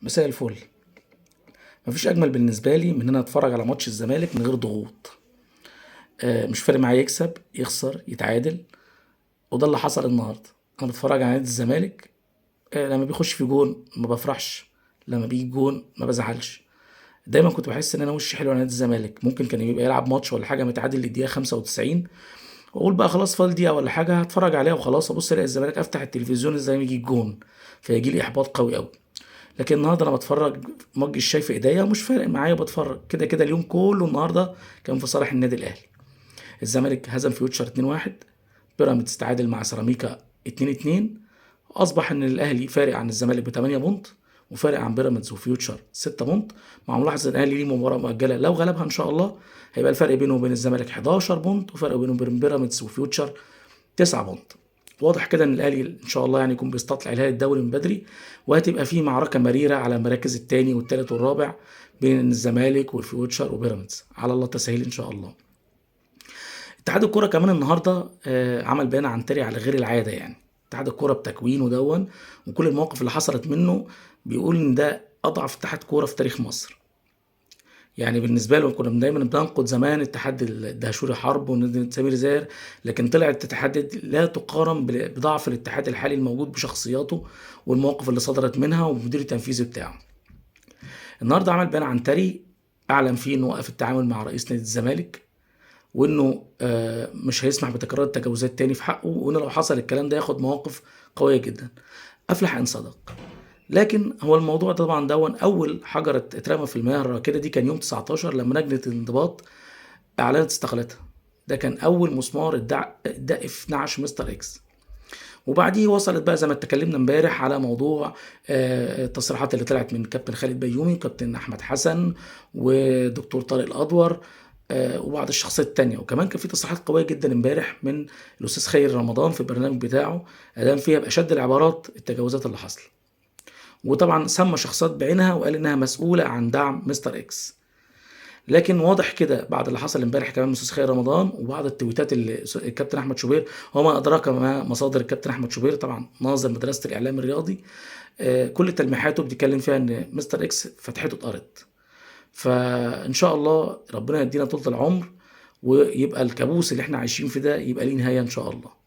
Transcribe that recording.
مساء الفل. مفيش اجمل بالنسبة لي من ان انا اتفرج على ماتش الزمالك من غير ضغوط. مش فارق معايا يكسب يخسر يتعادل، وده اللي حصل النهارده. انا بتفرج على نادي الزمالك، لما بيخش في جون ما بفرحش، لما بيجي جون ما بزعلش. دايما كنت بحس ان انا وشي حلو على نادي الزمالك. ممكن كان يبقى يلعب ماتش ولا حاجة متعادل للدقيقه 95 واقول بقى خلاص فاضل دقيقة ولا حاجة هتفرج عليها وخلاص، ابص الاقي الزمالك، افتح التلفزيون ازاي يجي الجون، فيجي لي احباط قوي قوي. لكن النهارده انا بتفرج مج الشاي في ايديا ومش فارق معايا، بتفرج كده كده. اليوم كله النهارده كان في صالح النادي الاهلي. الزمالك هزم فيوتشر 2-1، بيراميدز تعادل مع سيراميكا 2-2. اصبح ان الاهلي فارق عن الزمالك ب 8 point، وفارق عن بيراميدز وفيوتشر 6 point، مع ملاحظة ان الاهلي ليه مباراة مؤجلة لو غلبها ان شاء الله هيبقى الفرق بينه وبين الزمالك 11 point، وفرق بينه وبين بيراميدز وفيوتشر 9 point. واضح كده ان الاهلي ان شاء الله يعني يكون بيستطلع الهلال الدوري من بدري، وهتبقى في معركة مريرة على المراكز الثاني والثالث والرابع بين الزمالك والفيوتشر وبيراميدز. على الله تسهيل ان شاء الله. اتحاد الكورة كمان النهارده عمل بيان عنتري على غير العادة. يعني اتحاد الكورة بتكوينه دون وكل المواقف اللي حصلت منه بيقول ان ده اضعف اتحاد كورة في تاريخ مصر. يعني بالنسبة له كنا دايما بننقد زمان اتحاد الدهشوري حرب ونادي سمير زاهر، لكن طلع الاتحاد لا تقارن بضعف الاتحاد الحالي الموجود بشخصياته والمواقف اللي صدرت منها والمدير التنفيذي بتاعه. النهارده عمل بيان عنتري اعلن فيه انه وقف التعامل مع رئيس نادي الزمالك، وانه مش هيسمح بتكرار التجاوزات تاني في حقه، وانه لو حصل الكلام ده ياخد مواقف قوية جدا. افلح ان صدق. لكن هو الموضوع طبعا دون اول حجره اترمى في المياه الراكده دي كان يوم 19 لما لجنة الانضباط اعلنت استقالتها. ده كان اول مسمار اتدق في نعش مستر اكس. وبعديه وصلت بقى زي ما اتكلمنا امبارح على موضوع التصريحات اللي طلعت من كابتن خالد بيومي وكابتن احمد حسن ودكتور طارق الادور، وبعض الشخصيات التانية. وكمان كان في تصريحات قوية جدا امبارح من الأستاذ خير رمضان في البرنامج بتاعه، أدان فيها بأشد العبارات التجاوزات اللي حصلت، وطبعا سمى شخصيات بعينها وقال إنها مسؤولة عن دعم مستر إكس. لكن واضح كده بعد اللي حصل امبارح كمان من الأستاذ خير رمضان وبعض التويتات اللي الكابتن أحمد شوبير، وما أدراك ما مصادر الكابتن أحمد شوبير طبعا ناظر مدرسة الإعلام الرياضي، كل تلميحاته بيتكلم فيها إن مستر إكس فتحته اتقرت. فان شاء الله ربنا يدينا طولة العمر ويبقى الكابوس اللي احنا عايشين فيه ده يبقى ليه نهاية ان شاء الله.